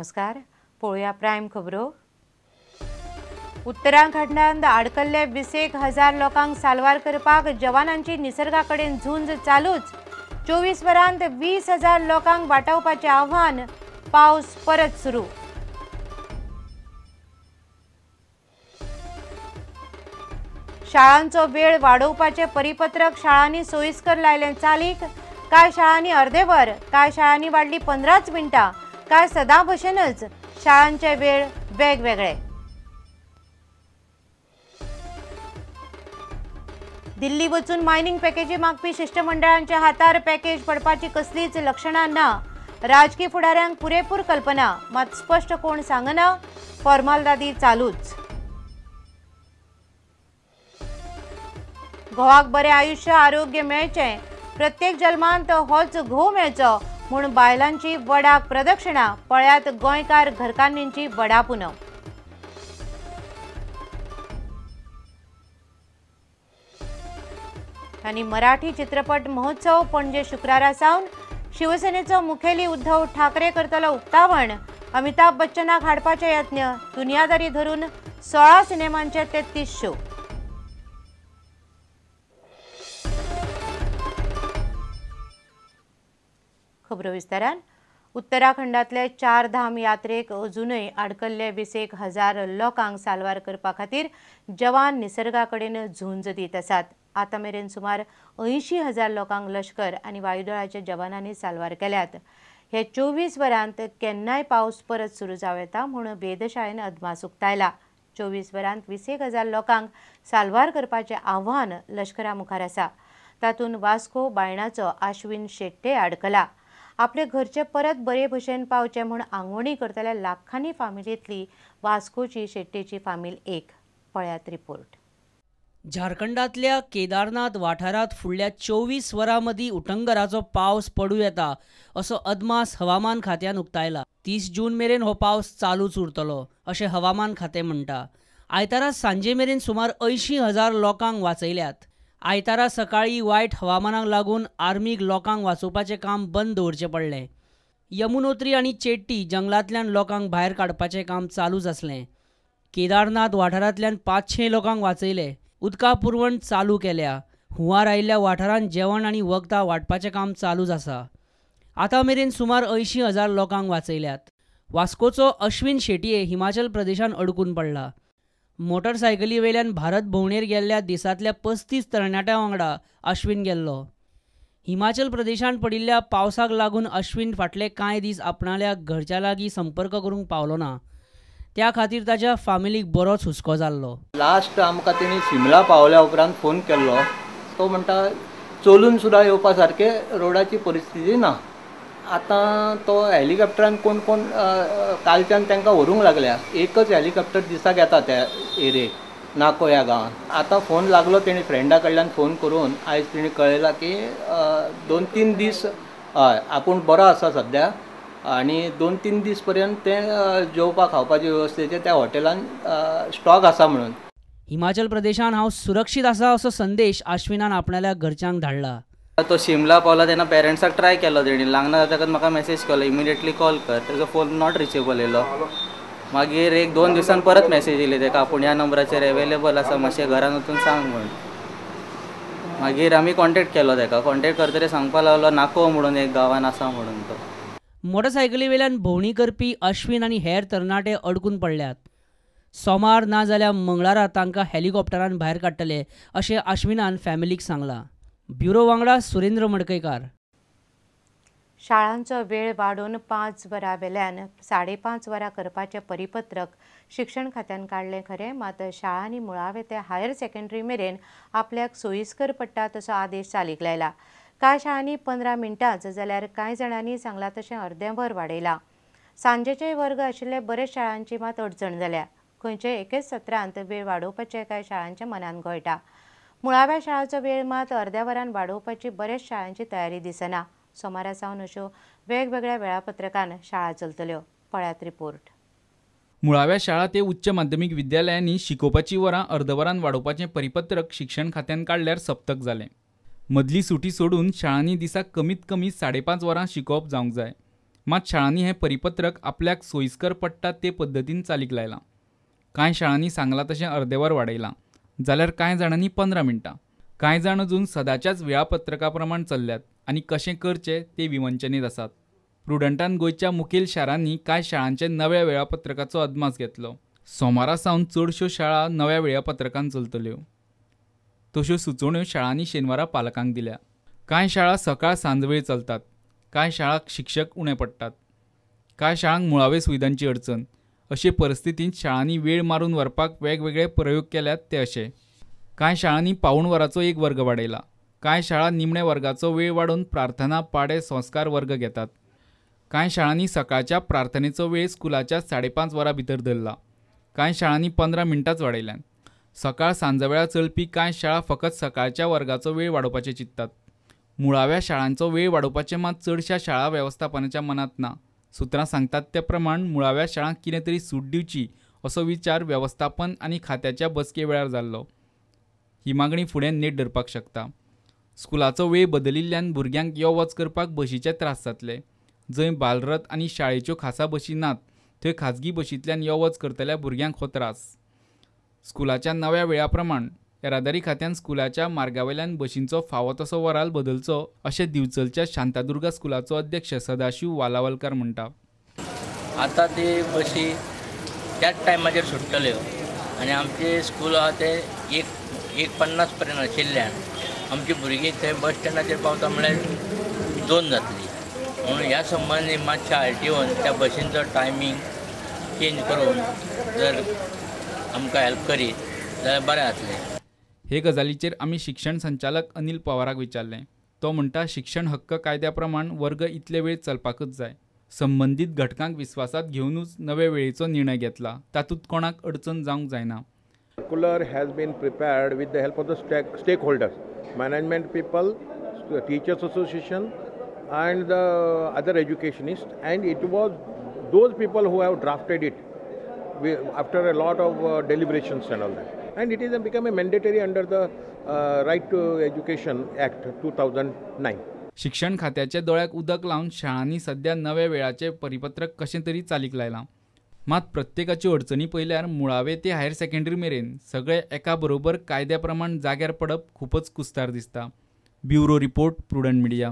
नमस्कार, पळोवया प्रायम खबरो. उत्तराखंडांत आडकल्ले 20,000 लोकांक साल्वार करपाक जवानांची निसर्गा कडेन झुंज चालूच. 24 वरांत 20,000 लोकांक वाटावपाचें आव्हान. पावस परत सुरू. शाळांचो वेळ वाडोवपाचें परिपत्रक शाळांनी सोयीस्कर लायलें चालीक. कांय शाळांनी अर्दे वर, कांय शाळांनी वाडली 15 मिनटां, कांय सदां भशेनच शाळांचे वेळ वेगवेगळे. दिल्ली वचून मायनिंग पॅकेजी मागपी शिष्टमंडळांच्या हातार पॅकेज पडपाची कसलीच लक्षणां ना. राजकी फुडाऱ्यांक पुरेपूर कल्पना, मात स्पश्ट कोण सांगना. फॉर्मालदादी चालूच. घोवाक बरें आयुश्य आरोग्य मेळचें, प्रत्येक जल्मांत होच घोव मेळचो म्हूण बायलांची वडाक प्रदक्षिणा. पळयात गोंयकार घरकान्नींची वडा पुनव. आनी मराठी चित्रपट महोत्सव पणजे शुक्रारा सावन. शिवसेनेचो मुखेली उद्धव ठाकरे करतलो उक्तावण. अमिताभ बच्चनाक हाडपाचे यत्न. दुनियादारी धरून 16 सिनेमांचे 33 शो. खबरो विस्तारान. उत्तराखंडातले चार धाम यात्रेक अजूनय आडकल्ले 20,000 लोकांक साल्वार करपा खातीर जवान निसर्गा कडेन झुंज दीत आसात. आतां मेरेन सुमार 80,000 लोकांक लश्कर आनी वायुदळाच्या जवानांनी साल्वार केल्यात. हे 24 वरांत केन्नाय पावस परत सुरू जावं येता म्हूण वेधशाळेन अदमास उक्तायला. 24 वरांत 20,000 लोकांक साल्वार करपाचें आव्हान लश्करा मुखार आसा. तातूंत वास्को बायणाचो आश्विन शेट्टे आडकला. आपले घरचे परत बरे भशेन पावचे म्हूण आंगवणी करतल्या लाखांनी फामिलींतली वास्कोची शेट्टेची फामील एक. पळयात रिपोर्ट. झारखंडांतल्या केदारनाथ वाठारांत फुडल्या 24 वरां मदीं उटंगराचो पावस पडूं येता असो अदमास हवामान खात्यान उक्तायला. 30 जून मेरेन हो पावस चालूच उरतलो अशें हवामान खातें म्हणटा. आयतारा सांजे मेरेन सुमार 80,000 लोकांक वाचयल्यात. आयतारा सकाळीं वायट हवामानाक लागून आर्मीक लोकांक वाचोवपाचें काम बंद दवरचें पडलें. यमुनोत्री आनी चेट्टी जंगलांतल्यान लोकांक भायर काडपाचें काम चालूच आसलें. केदारनाथ वाठारांतल्यान 500 लोकांक वाचयले. उदका पुरवण चालू केल्या. हुंवार आयिल्ल्या वाठारांत जेवण आनी वखदां वांटपाचें काम चालूच आसा. आतां मेरेन सुमार 80,000 लोकांक वाचयल्यात. वास्कोचो अश्विन शेटये हिमाचल प्रदेशांत अडकून पडला. मोटरसायकली वयल्यान भारत भोंवडेर गेल्ल्या देशांतल्या 35 तरणाट्यां वांगडा अश्विन गेल्लो. हिमाचल प्रदेशांत पडिल्ल्या पावसाक लागून अश्विन फाटले कांय दीस आपणाल्या घरच्या लागीं संपर्क करूंक पावलो ना. त्या खातीर ताच्या फामिलीक बरोच हुस्को जाल्लो. लास्ट आमकां तेणी शिमला पावल्या उपरांत फोन केल्लो. तो म्हणटा चलून सुद्दां येवपा सारके रोडाची परिस्थिती ना. आतां तो हेलिकॉप्टरान कोण कोण कालच्यान तांकां व्हरूंक लागल्या. एकच हेलिकॉप्टर दिसाक येता त्या एरियेक, नाको ह्या गांवांत. आतां फोन लागलो तेणी फ्रेंडा कडल्यान फोन करून आयज तेणी कळयला की 2-3 दीस हय आपूण बरो आसा सद्या आनी 2-3 दीस पर्यंत ते जेवपा खावपाचे वेवस्थेचे त्या हॉटेलान स्टॉक आसा म्हणून. हिमाचल प्रदेशान हांव सुरक्षीत आसा असो संदेश आश्विनान आपणाल्या घरच्यांक धाडला. तो शिमला पावला तेन्ना पेरंट्साक ट्राय केलो तेणी, लागना जातकच म्हाका मॅसेज केलो इमिडिएटली कॉल कर. तेजो फोन not reachable येयलो. मागीर 1-2 दिवसान परत मॅसेज येयली तेका आपूण ह्या नंबराचेर एवेलेबल आसा मातशें घरान वचून सांग म्हूण. मागीर आमी कॉन्टेक्ट केलो तेका. कॉन्टेक्ट करतकीर सांगपाक लागलो नाको म्हणून एक गांवान आसा म्हणून तो. मोटरसायकली वयल्यान भोंवडी करपी अश्विन आनी हेर तरणाटे अडकून पडल्यात. सोमार ना जाल्यार मंगळारा तांकां हेलिकॉप्टरान भायर काडटले अशें अश्विनान फॅमिलीक सांगलां. ब्युरो वांगडा सुरेंद्र मडकयकार. शाळांचो वेळ वाडोवन 5 वरां वेल्यान 5.5 वरां करपाचें परिपत्रक शिक्षण खात्यान काडलें खरें, मात शाळांनी मुळावे ते हायर सेकंडरी मेरेन आपल्याक सोयीस्कर पडटा तसो आदेश चालीक लायला. कांय शाळांनी 15 मिनटांच जाल्यार कांय जाणांनी सांगलां तशें अर्दें वर वाडयलां. सांजेचे वर्ग आशिल्ले बरेच शाळांची मात अडचण जाल्या. खंयचे एकेच सत्रांत वेळ वाडोवपाचें कांय शाळांच्या मनान घोळटा. मुळाव्या शाळाचो वेळ मात अर्द्या वरान वाडोवपाची बऱ्याच शाळांची तयारी दिसना. सोमारा सावन अश्यो वेगवेगळ्या वेळापत्रकान शाळा चलतल्यो. पळयात रिपोर्ट. मुळाव्या शाळा ते उच्च माध्यमीक विद्यालयांनी शिकोवपाची वरां अर्दवरान वाडोवपाचें परिपत्रक शिक्षण खात्यान काडल्यार सप्तक जालें. मदली सुटी सोडून शाळांनी दिसाक कमीत कमी 5.5 वरां शिकोवप जावंक जाय. मात शाळांनी हें परिपत्रक आपल्याक सोयीस्कर पडटा ते पद्दतीन चालीक लायलां. कांय शाळांनी सांगलां तशें अर्दें वर वाडयलां, जाल्यार कांय जाणांनी 15 मिनटां. कांय जाण अजून सदाच्याच वेळापत्रका प्रमाण चल्ल्यात आनी कशें करचें ते विवंचनेत आसात. प्रुडंटान गोंयच्या मुखेल शारांनी कांय शाळांचे नव्या वेळापत्रकाचो अदमास घेतलो. सोमारा सावन चडश्यो शाळा नव्या वेळापत्रकान चलतल्यो. तश्यो सुचोवण्यो शाळांनी शेनवारा पालकांक दिल्या. कांय शाळा सकाळ सांजवेळ चलतात, कांय शाळांक शिक्षक उणे पडटात, कांय शाळांक मुळावे सुविधांची अडचण. अशे परिस्थितींत शाळांनी वेळ मारून व्हरपाक वेगवेगळे प्रयोग केल्यात ते अशे. कांय शाळांनी 0.75 वराचो एक वर्ग वाडयला. कांय शाळा निमण्या वर्गाचो वेळ वाडोवन प्रार्थना, पाडे, संस्कार वर्ग घेतात. कांय शाळांनी सकाळच्या प्रार्थनेचो वेळ स्कुलाच्या 5:30 वरां भितर धरला. कांय शाळांनी 15 मिनटांच वाडयल्यान. सकाळ सांजवेळा चलपी कांय शाळा फकत सकाळच्या वर्गाचो वेळ वाडोवपाचें चिंततात. मुळाव्या शाळांचो वेळ वाडोवपाचें मात चडश्या शाळा वेवस्थापनाच्या मनांत ना. सुत्रां सांगतात ते प्रमाण मुळाव्या शाळांक कितें तरी सूट दिवची असो विचार वेवस्थापन आनी खात्याच्या बसके वेळार जाल्लो. ही मागणी फुडें नेट धरपाक शकता. स्कुलाचो वेळ बदलिल्ल्यान भुरग्यांक यो वच करपाक बशीचे त्रास जातले. जंय बालरथ आनी शाळेच्यो खासा बशी नात थंय खाजगी बशींतल्यान यो वच करतल्या भुरग्यांक हो त्रास. स्कुलाच्या नव्या वेळा प्रमाण येरादारी खात्यान स्कुलाच्या मार्गावेल्यान बशींचो फावो तसो वराल बदलचो अशें दिवचलच्या शांतादुर्गा स्कुलाचो अध्यक्ष सदाशिव वालावलकार म्हणटा. आतां ती बशी त्याच टायमाचेर सुट्टल्यो आनी आमचें स्कूल आहा तें 1:50 पर्यंत आशिल्ल्यान आमची भुरगीं थंय बस स्टँडाचेर पावता म्हळ्यार 2 जातली. म्हणून ह्या संबंदी मातशें आरटीओन त्या बशींचो टायमींग चेंज करून जर आमकां हेल्प करीत जाल्यार बरें जातलें. हे गजालीचेर आमी शिक्षण संचालक अनिल पवाराक विचारलें. तो म्हणटा, शिक्षण हक्क कायद्या प्रमाण वर्ग इतले वेळ चलपाकच जाय. संबंदीत घटकांक विस्वासात घेवनूच नवे वेळेचो निर्णय घेतला, तातूंत कोणाक अडचण जावंक जायना. Circular has been prepared with the help of the stakeholders, management people, teachers association and the other educationists, and it was those people who have drafted it after a lot of deliberations and all that. And it is become a mandatory under the Right to Education Act 2009. शिक्षण खात्याच्या दोळ्याक उदक लावन शाळांनी सध्या नव्या वेळाचें परिपत्रक कशें तरी चालीक लायलां. मात प्रत्येकाच्यो अडचणी पळयल्यार मुळावे ते हायर सेकंडरी मेरेन सगळे एका बरोबर कायद्या प्रमाण जाग्यार पडप खूपच कुस्तार दिसता. Bureau report, Prudent Media.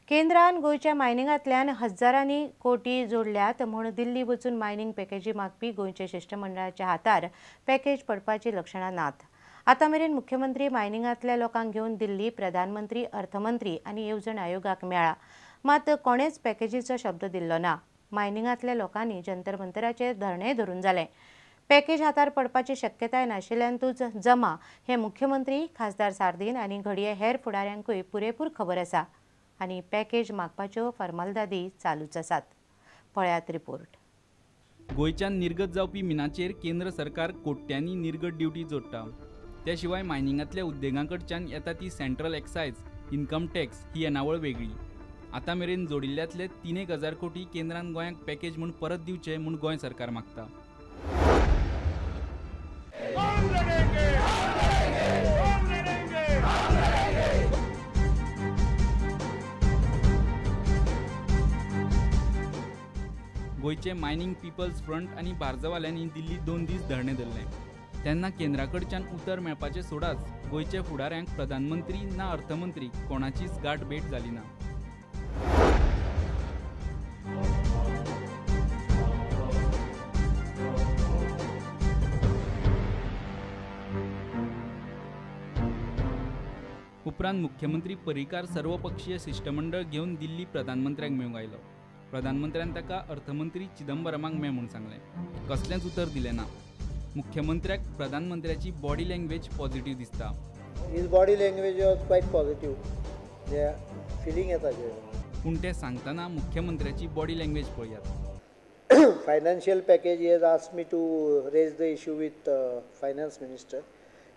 केंद्रान गोंयच्या मायनिंगांतल्यान हजारांनी कोटी जोडल्यात म्हूण दिल्ली वचून मायनिंग पॅकेजी मागपी गोंयच्या शिश्टमंडळाच्या हातार पॅकेज पडपाची लक्षणां नात. आतां मेरेन मुख्यमंत्री मायनिंगांतल्या लोकांक घेवन दिल्ली प्रधानमंत्री, अर्थमंत्री आनी येवजण आयोगाक मेळ्ळा. मात कोणेच पॅकेजीचो शब्द दिल्लो ना. मायनिंगांतल्या लोकांनी जंतर मंतराचेर धरणें धरून जालें. पॅकेज हातार पडपाची शक्यताय नाशिल्ल्यानूच जमा हे मुख्यमंत्री, खासदार सार्दीन आनी घडये हेर फुडाऱ्यांकूय पुरेपूर खबर आसा आनी पॅकेज मागपाच्यो फॉर्मालिटी चालूच आसात. पळयात रिपोर्ट. गोंयच्यान निर्गत जावपी मिनाचेर केंद्र सरकार कोट्यांनी निर्गत ड्युटी जोडटा. त्या शिवाय मायनिंगांतल्या उद्देगां कडच्यान येता ती सेंट्रल एक्सायज, इन्कम टॅक्स ही येणावळ वेगळी. आतां मेरेन जोडिल्ल्यांतले 3,000 कोटी केंद्रान गोंयांक पॅकेज म्हूण परत दिवचे म्हूण गोंय सरकार मागता. गोंयचे मायनिंग पिपल्स फ्रंट आनी बार्जवाल्यांनी दिल्ली 2 दीस धरणें धरलें. तेन्ना केंद्रा कडच्यान उतर मेळपाचें सोडाच, गोंयच्या फुडाऱ्यांक प्रधानमंत्री ना अर्थमंत्री कोणाचीच गांठ भेट जाली ना. उपरांत मुख्यमंत्री पर्रीकार सर्वपक्षीय शिश्टमंडळ घेवन दिल्ली प्रधानमंत्र्यांक मेळूंक आयलो. प्रधानमंत्र्यान ताका अर्थमंत्री चिदंबरमाक मेळ म्हूण सांगलें. कसलेंच उतर दिलें ना. मुख्यमंत्र्याक प्रधानमंत्र्याची बॉडी लँग्वेज पॉझिटिव्ह दिसता. His body language was quite positive. Feeling येता. पूण ते सांगतना मुख्यमंत्र्याची बॉडी लँग्वेज पळयात. Financial package, he has asked me to raise the issue with finance minister.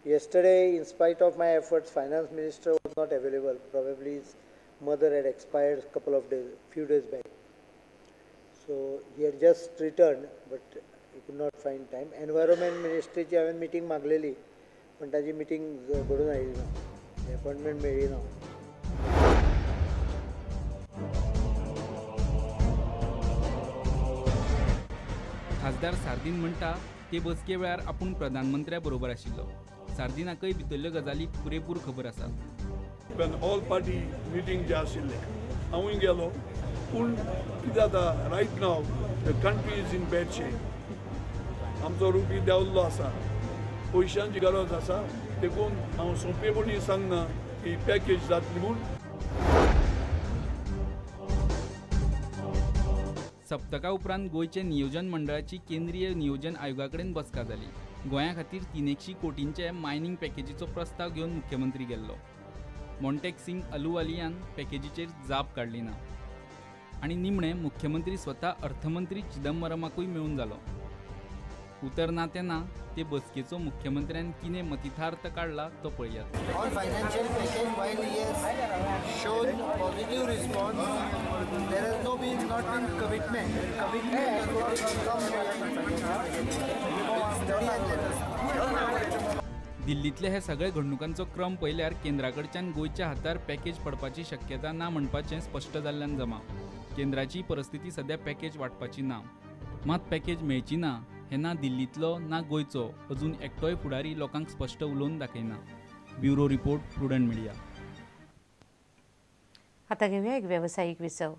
Yesterday, in spite of my efforts, finance minister was not available. Probably his mother had expired couple of days, few days back. So he had just returned, but he could not find time. Environment ministry ची हांवें meeting मागलेली, पण ताजी meeting घडून आयली ना, appointment मेळ्ळी ना. खासदार सार्दीन म्हणटा ते बसके वेळार आपूण प्रधानमंत्र्या बरोबर आशिल्लो. सार्दिनाकय भितरल्यो गजाली पुरेपूर खबर आसात. ऑल पार्टी मिटींग जे आशिल्ले हांवूय गेलो, पूण कितें जाता, right now the country is in bad shape. आमचो रुपी देंवल्लो आसा, पयशांची गरज आसा, देखून हांव सोंपेपणी सांगना की पॅकेज जातली म्हूण. सप्तका उपरांत गोंयचे नियोजन मंडळाची केंद्रीय नियोजन आयोगा कडेन बसका जाली. गोंया खातीर 300 कोटींचे मायनिंग पॅकेजीचो प्रस्ताव घेवन मुख्यमंत्री गेल्लो. मॉन्टेक सिंग अलुवालियान पॅकेजीचेर जाप काडली ना आनी निमणे मुख्यमंत्री स्वता अर्थमंत्री चिदंबरमाकूय मेळून जालो. उतर ना ते ना ते बसकेचो मुख्यमंत्र्यान कितें मतितार्थ काडला तो पळयात. On financial package, while he has shown positive response, there has no been not been commitment. Commitment has not come study and let us. दिल्लींतले हे सगळे घडणुकांचो क्रम पळयल्यार केंद्रा कडच्यान गोंयच्या हातार पॅकेज पडपाची शक्यता ना म्हणपाचें स्पश्ट जाल्ल्यान जमा. केंद्राची परिस्थिती सद्या पॅकेज वांटपाची ना. मात पॅकेज मेळची ना हें ना दिल्लींतलो ना गोंयचो अजून एकटोय फुडारी लोकांक स्पश्ट उलोवन दाखयना. Bureau report, Prudent Media. आता घेऊया एक व्यावसायिक विसव.